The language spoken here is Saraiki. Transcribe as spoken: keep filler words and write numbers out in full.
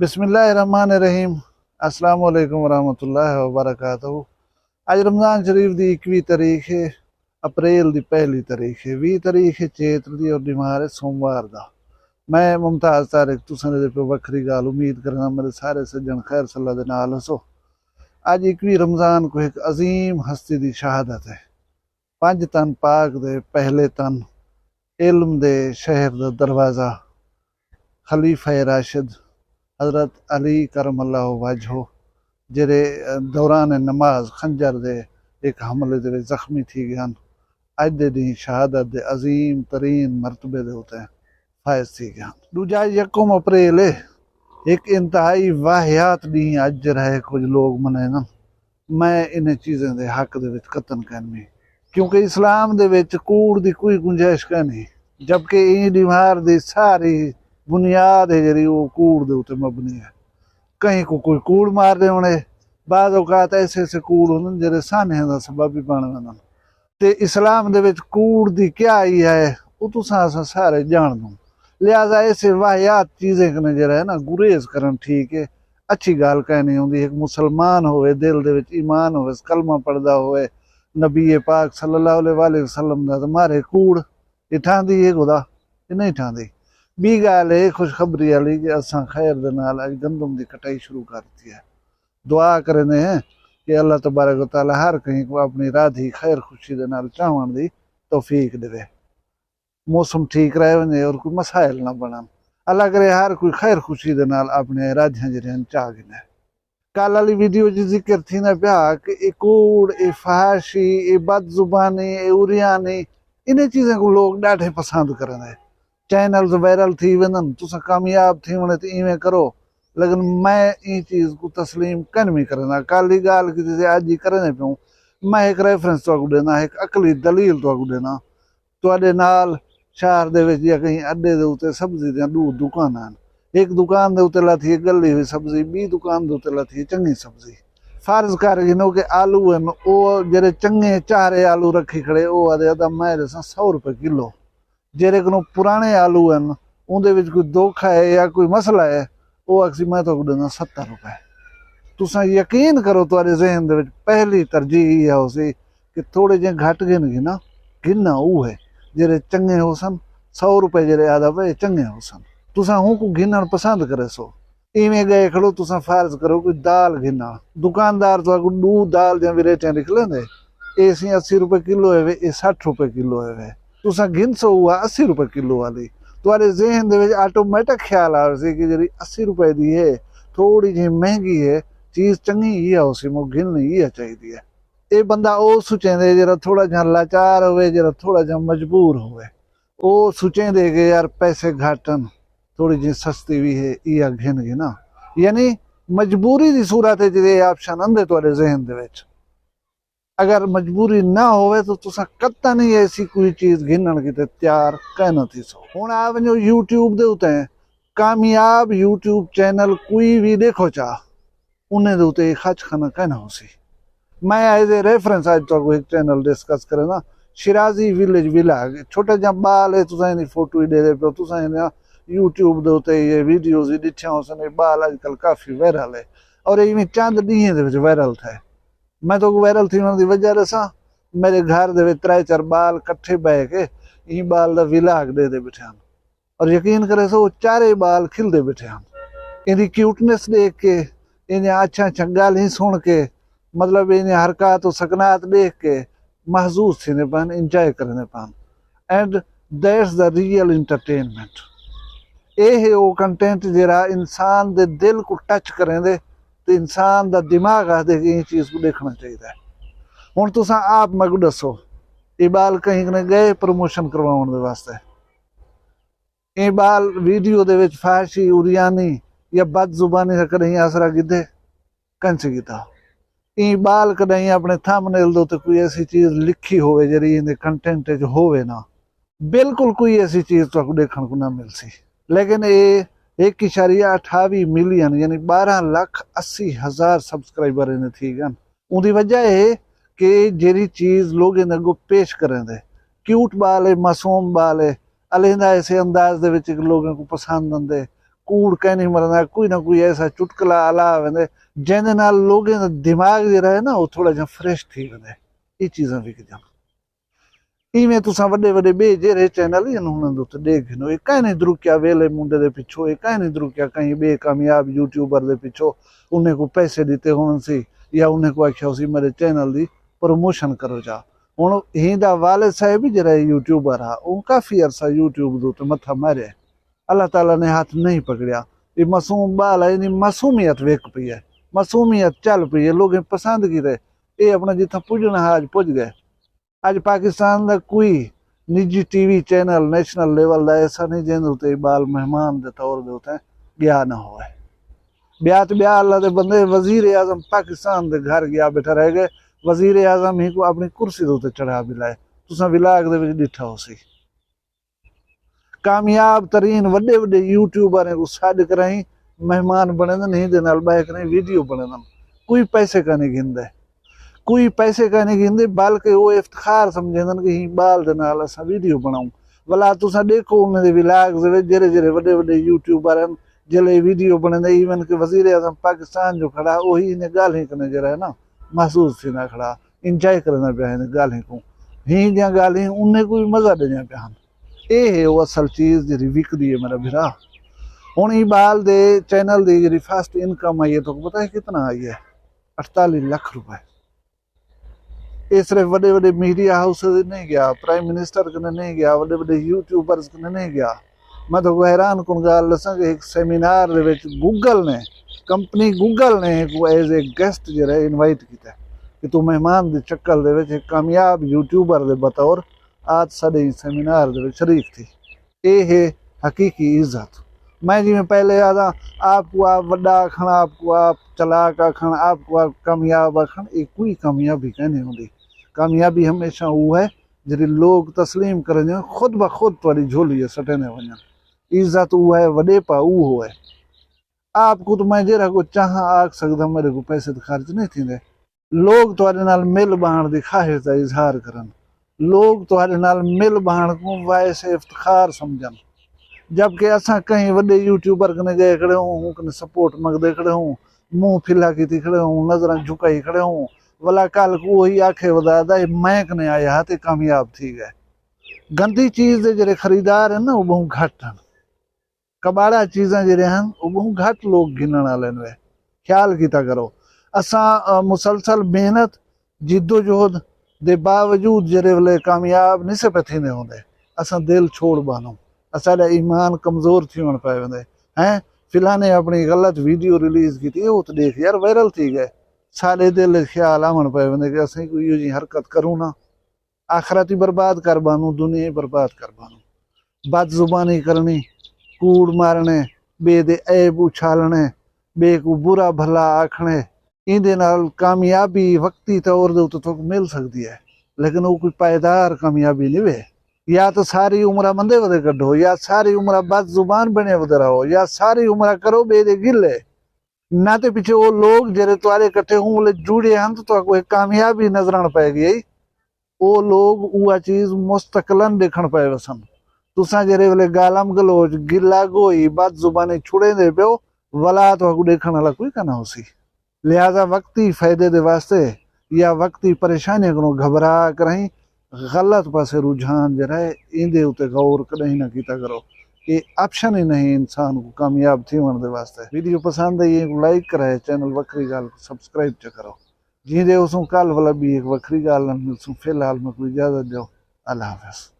بسم اللہ الرحمن الرحیم۔ السلام علیکم ورحمۃ اللہ وبرکاتہ۔ اڄ رمضان شریف دی اکوی تاریخ ہے، اپریل دی پہلی تاریخ ہے، وی تاریخ ہے چیت دی اور ݙینہوار ہے سوموار دا۔ میں ممتاز طارق تساں دے پہ وکھری ڳالھ، امید کرنا میرے سارے سجن خیر صلاح دے نال ہسو۔ اڄ اکوی رمضان کو ایک عظیم ہستی دی شہادت ہے۔ پنج تن پاک دے پہلے تن، علم دے شہر دا دروازہ، خلیفہ راشد حضرت علی کرم اللہ وجہہ، جڑے دوران نماز خنجر دے ایک حملے دے وچ زخمی تھی ڳئے ہن، اڄ دے ݙینہہ شہادت دے عظیم ترین مرتبے دے اتے فائز تھی ڳئے ہن۔ ݙوجھا یکم اپریل ہے، ایک انتہائی واہیات ݙینہہ اڄ جڑا ہے کجھ لوگ منائیندن۔ میں انہیں چیزیں دے حق دے وچ قطعاً کائنی، کیونکہ اسلام دے وچ کوڑ دی کوئی گنجائش کائنی، جبکہ ایں ݙینہوار دی ساری بنیاد ہے جڑی او کوڑ دے اتے مبنی ہے۔ کہیں کو کوئی کوڑ مار ݙیوݨے، بعض اوقات ایسے ایسے کوڑ ہوندن جڑے سانحے دا سبب بھی بݨ ویندن۔ تے اسلام دے وچ کوڑ دی کیا ہی ہے، او تساں اساں سارے ڄاݨدوں۔ لہذا ایسے واہیات چیزیں کنے جڑا ہے نا گریز کرن ٹھیک ہے، اچھی ڳالھ کائنی ہوندی۔ ہک مسلمان ہووے، دل دے وچ ایمان ہووے، کلمہ پڑھدا ہووے نبی پاک صلی اللہ علیہ وآلہ وسلم دا، تے مارے کوڑ، اے ٹھاندی ہے خدا؟ اے نہیں ٹھاندی۔ ٻی ڳالھ ہے خوشخبری والی کہ اساں خیر دے نال اڄ گندم دی کٹائی شروع کر ݙتی ہے۔ دعا کریندے ہیں کہ اللہ تبارک و تعالیٰ ہر کہیں کو اپݨی راضی خیر خوشی دے نال چاوݨ دی توفیق ݙیوے۔ موسم ٹھیک رہ ونڄے اور کوئی مسائل نہ بݨن۔ اللہ کرے ہر کوئی خیر خوشی دے نال اپݨے ارادیاں جڑیاں چا گھنے۔ کل والی ویڈیو وچ ذکر تھیندا پیا کہ اے کوڑ، اے فحاشی، اے بد زبانی، اے عریانی، انہیں چیزیں کو لوگ ݙاڈھے پسند کریندے۔ چینلز وائرل تھی ویندن، تساں کامیاب تھیوݨے تے ایویں کرو، لیکن میں ایں چیز کو تسلیم کائنی کریندا۔ کل ہی ڳالھ کیتی تے اڄ ہی کریندے پیوں۔ میں ہک ریفرنس تہاکوں ݙیندا، ہک عقلی دلیل تہاکوں ݙیندا۔ تہاݙے نال شہر دے وچ یا کہیں اݙے دے اتے سبزی دیاں ݙو دکاناں ہن۔ ہک دکان دے اتے لاتھی ہے ڳلی ہوئی سبزی، ٻی دکان دے اتے لاتھی ہے چنڳی سبزی۔ فرض کر گھنو کہ آلو ہن، او جیڑھے چنڳے چہرے آلو رکھی کھڑے، او آہدے، ادا میں ݙیساں سو روپے کلو۔ جیڑھے کنوں پراݨے آلو ہن، اوندے وچ کوئی دکھ ہے یا کوئی مسئلہ ہے، او آکھسی، میں تہاکوں ݙیندا ستر روپے۔ تساں یقین کرو، تہاݙے ذہن دے وچ پہلی ترجیح ایہا ہوسی کہ تھوڑے جئیں گھٹ گھن گھناں، گھناں اوہے۔ جیڑھے چنڳے ہوسن، سو روپے جیڑھے آہدا پئے، چنڳے ہوسن۔ تساں ہونکوں گھنݨ پسند کریسو۔ ایویں ڳئے کھڑو، تساں فرض کرو کوئی دال گھناں، دکاندار تہاکوں ݙو دال دیاں ویرائٹیاں لکھ لیندے، اے سی اسی روپے کلو ہے وے، اے سٹھ روپے کلو ہے وے۔ تساں گھنسو اوہا اسی روپے کلو والی، تہاݙے ذہن دے وچ آٹومیٹک خیال آوسی کہ جیڑھی اسی روپے دی ہے، تھوڑی جئی مہنگی ہے، چیز چنڳی ایہا ہوسی، مو گھنݨی ایہا چاہیدی ہے۔ اے بندہ او سوچیندے جیڑھا تھوڑا جہاں لاچار ہووے، جیڑھا تھوڑا جہاں مجبور ہووے۔ او سوچیندے کہ یار پیسے گھٹ ہن، تھوڑی جئی سستی وی ہے، ایہا گھن گھناں۔ یعنی مجبوری دی صورت وچ اے آپشن آندے تہاݙے ذہن دے وچ۔ اگر مجبوری نہ ہووے تو تساں قطعاً ہی ایسی کوئی چیز گھنݨ کیتے تیار کائناں تھیسو۔ ہݨ آ ونڄو یوٹیوب دے اتے، کامیاب یوٹیوب چینل کوئی وی ݙیکھو چا، انہیں دے اتے اے خچ خانہ کائناں ہوسی۔ میں ایز اے ریفرنس اڄ تہاکوں ہک چینل ڈسکس کرینداں، شیرازی ویلیج ولاگ۔ چھوٹا جیہاں ٻال ہے، تساں ایندی فوٹو ہی ݙیہدے پیو، تساں ایندیاں یوٹیوب دے اتے اے ویڈیوز ہی ݙٹھیاں ہوسن۔ اے ٻال اڄ کل کافی وائرل ہے اور ایویں چند ݙینہہ دے وچ وائرل تھئے۔ میں تہاکوں وائرل تھیوݨ دی وجہ ݙساں، میݙے گھر دے وچ ترے چار ٻال کٹھے ٻہہ کے ایں ٻال دا ولاگ ݙیہدے ٻیٹھے ہن۔ اور یقین کریسو، او چارے ٻال کھلدے ٻیٹھے ہن۔ ایندی کیوٹنس ݙیکھ کے، ایندیاں اچھاں اچھاں ڳالھیں سݨ کے، مطلب ایندیاں حرکات و سکنات ݙیکھ کے محظوظ تھیندے پئن، انجوائے کریندے پئن۔ And that's the real entertainment۔ اے ہے او کنٹینٹ جیڑھا انسان دے دل کوں ٹچ کریندے تے انسان دا دماغ آہدے کہ ایں چیز کوں ݙیکھݨا چاہیدا ہے۔ ہݨ تساں آپ میکوں ݙسو، اے ٻال کہیں کنے ڳئے پروموشن کرواوݨ دے واسطے؟ ایں ٻال ویڈیو دے وچ فحاشی، عریانی یا بد زبانی دا کݙاہیں آسرا گھدے؟ کائنی گھدا۔ ایں ٻال کݙاہیں اپݨے تھمبنیل دے اتے کوئی ایسی چیز لکھی ہووے جیڑھی ایندے کنٹینٹ وچ ہووے نہ؟ بالکل کوئی ایسی چیز تہاکوں ݙیکھݨ کوں نہ ملسی۔ لیکن اے ہک اعشاریہ اٹھاوی ملین، یعنی ٻارہاں لکھ اسی ہزار سبسکرائبر ایندے تھی ڳن۔ اوندی وجہ اے ہے کہ اے جیڑھی چیز لوگیں دے اڳوں پیش کریندے، کیوٹ ٻال ہے، معصوم ٻال ہے، الہندہ ایسے انداز دے وچ لوگیں کوں پسند آندے، کوڑ کائنی مرندا، کوئی نہ کوئی ایسا چٹکلا الا ویندے جیندے نال لوگیں دا دماغ جیڑھا ہے نا، او تھوڑا جیہاں فریش تھی ویندے۔ اے چیزاں وکدیاں۔ ایویں تساں وݙے وݙے ٻئے جیڑھے چینل ہن، انہاں دے اتے ݙیکھ گھنو، اے کائنی درکیا ویلے منڈے دے پچھوں، اے کائنی درکیا کہیں ٻئے کامیاب یوٹیوبر دے پچھوں، انہیں کوں پیسے ݙتے ہوون سی یا انہیں کوں آکھیا ہوسی میݙے چینل دی پروموشن کرو جا۔ ہݨ ہیندا والد صاحب وی جیڑھا یوٹیوبر ہا، اوں کافی عرصہ یوٹیوب دے اتے متھا ماریا، اللہ تعالیٰ نے ہتھ نہیں پکڑیا۔ اے معصوم ٻال ہے، ایندی معصومیت وک پئی ہے، معصومیت چل پئی ہے، لوگیں پسند کیتے، اے اپݨا جتھاں پڄݨا ہا اڄ پڄ ڳئے۔ اڄ پاکستان دا کوئی نجی T V channel national level دا ایسا نہیں جیندے اتے اے ٻال مہمان دے طور دے اتے ڳیا نہ ہووے۔ ٻیا تے ٻیا اللہ دے بندے، وزیر اعظم پاکستان دے گھر ڳیا ٻیٹھا رہ ڳئے، وزیر اعظم ہی کوں اپݨی کرسی دے اتے چڑھا ٻلائے، تساں ولاگ دے وچ ݙٹھا ہوسی۔ کامیاب ترین وݙے وݙے یوٹیوبریں کوں سݙ کراہیں مہمان بݨیندن، ہیندے نال ٻہہ کراہیں ویڈیو بݨیندن، کوئی پیسے کائنی گھندے، کوئی پیسے کائنی گھندے، بلکہ او افتخار سمجھیندن کہ ہیں ٻال دے نال اساں ویڈیو بݨاؤں۔ ولا تساں ݙیکھو انہیں دے ولاگز وچ جیڑھے جیڑھے وݙے وݙے یوٹیوبر ہن، جیلھے ویڈیو بݨیندے، ایون کہ وزیر اعظم پاکستان جو کھڑا، اوہی انہیں ڳالھیں کنے جیڑھا ہے نا محظوظ تھیندا کھڑا، انجوائے کریندا پیا ہن ڳالھیں کوں۔ ہیں دیاں ڳالھیں انہیں کوں وی مزہ ݙیندیاں پیا ہن۔ اے ہے او اصل چیز جیڑھی وکدی ہے میرا بھرا۔ ہݨ ایں ٻال دے چینل دی جیڑھی فرسٹ انکم آئی ہے، تہاکوں پتہ ہے کتنا آئی ہے؟ اٹھتالیہ لکھ روپے۔ اے صرف وݙے وݙے میڈیا ہاؤسز نہیں ڳیا، پرائم منسٹر کنے نہیں ڳیا، وݙے وݙے یوٹیوبرز کنے نہیں ڳیا۔ میں تہاکوں حیران کن ڳالھ ݙساں کہ ہک سیمینار دے وچ گوگل نے، کمپنی گوگل نے ہکوں ایز اے گیسٹ جیڑھا انوائٹ کیتا ہے کہ توں مہمان دی شکل دے وچ ہک کامیاب یوٹیوبر دے بطور آت ساݙے ایں سیمینار دے وچ شریک تھی۔ اے ہے حقیقی عزت۔ میں جیویں پہلے آہداں، آپ کوں آپ وݙا آکھݨ، آپ کوں آپ چلاک آکھݨ، آپ کوں آپ کامیاب آکھݨ، اے کوئی کامیابی کائنی ہوندی۔ کامیابی ہمیشہ او ہے جیڑھی لوگ تسلیم کریندے، خود بخود تہاݙی جھولی اچ سٹیندے ونڄن۔ عزت او ہے، وݙیپا او ہوئے۔ آپ کوں تاں میں جیڑھا کجھ چاہاں آکھ سڳداں، میݙے کوں پیسے تے خرچ نہیں تھیندے۔ لوگ تہاݙے نال مل ٻہݨ دی خواہش دا اظہار کرن، لوگ تہاݙے نال مل ٻہݨ کوں باعث افتخار سمجھن، جبکہ اساں کہیں وݙے یوٹیوبر کنے ڳئے کھڑے ہوں، اوں کنے سپورٹ منگدے کھڑے ہوں، منہ پھلا کیتی کھڑے ہوں، نظراں جھکائی کھڑے ہوں، ولا کل کوں اوہی آکھے ودا دا میں کنے آیا ہا تے کامیاب تھی ڳئے۔ گندی چیز دے جیڑھے خریدار ہن نا، او ٻہوں گھٹ ہن۔ کباڑا چیزاں جیڑھے ہن، او ٻہوں گھٹ لوگ گھنݨ آلے ہن۔ خیال کیتا کرو، اساں، آ، مسلسل محنت، جدوجہد دے باوجود جیڑھے ویلے کامیاب نسے پئے تھیندے ہوندے، اساں دل چھوڑ ٻہنوں، اساݙا ایمان کمزور تھیوݨ پئے ویندے۔ ہیں، فلانے اپݨی غلط ویڈیو ریلیز کیتی، او تے ݙیکھ یار وائرل تھی ڳئے، ساݙے دل وچ خیال آوݨ پئے ویندے کہ اساں کوئی ایہو جہی حرکت کروں نہ۔ آخرت وی برباد کر ٻہنوں، دنیا وی برباد کر ٻہنوں۔ بد زبانی کرݨی، کوڑ مارݨے، ٻئے دے عیب اچھالݨے، ٻئے کوں برا بھلا آکھݨے، ایندے نال کامیابی وقتی طور دے اتے تہاکوں مل سڳدی ہے، لیکن او کوئی پائیدار کامیابی نی وے۔ یا تاں ساری عمرا مندے ودے کڈھو، یا ساری عمرا بد زبان بݨے ودے رہو، یا ساری عمرا کرو ٻئے دے گلے۔ نہ تے پچھے او لوگ جیڑھے تہاݙے کٹھے ہوں ویلے جڑے ہن تاں تہاکوں ہک کامیابی نظرݨ پئے ڳئی۔ او لوگ اوہا چیز مستقلاً ݙیکھݨ پئے وسن۔ تساں جیڑھے ویلے گالم گلوچ، گلہ گوئی، بد زبانی چھڑیندے پیو، ولا تہاکوں ݙیکھݨ آلا کوئی کائنا ہوسی۔ لہذا وقتی فائدے دے واسطے یا وقتی پریشانیاں کنوں گھبرا کراہیں غلط پاسے رجحان جیڑھا ہے، ایندے اتے غور کݙاہیں نہ کیتا کرو۔ اے آپشن ہی نہیں انسان کوں کامیاب تھیوݨ دے واسطے۔ ویڈیو پسند آئی ہے، لائک کرائے، چینل وکھری ڳالھ کوں سبسکرائب چا کرو۔ جیندے ہوسوں کل ولا ٻی ہک وکھری ڳالھ نال ملسوں۔ فی الحال میکوں اجازت ݙیو۔ اللہ حافظ۔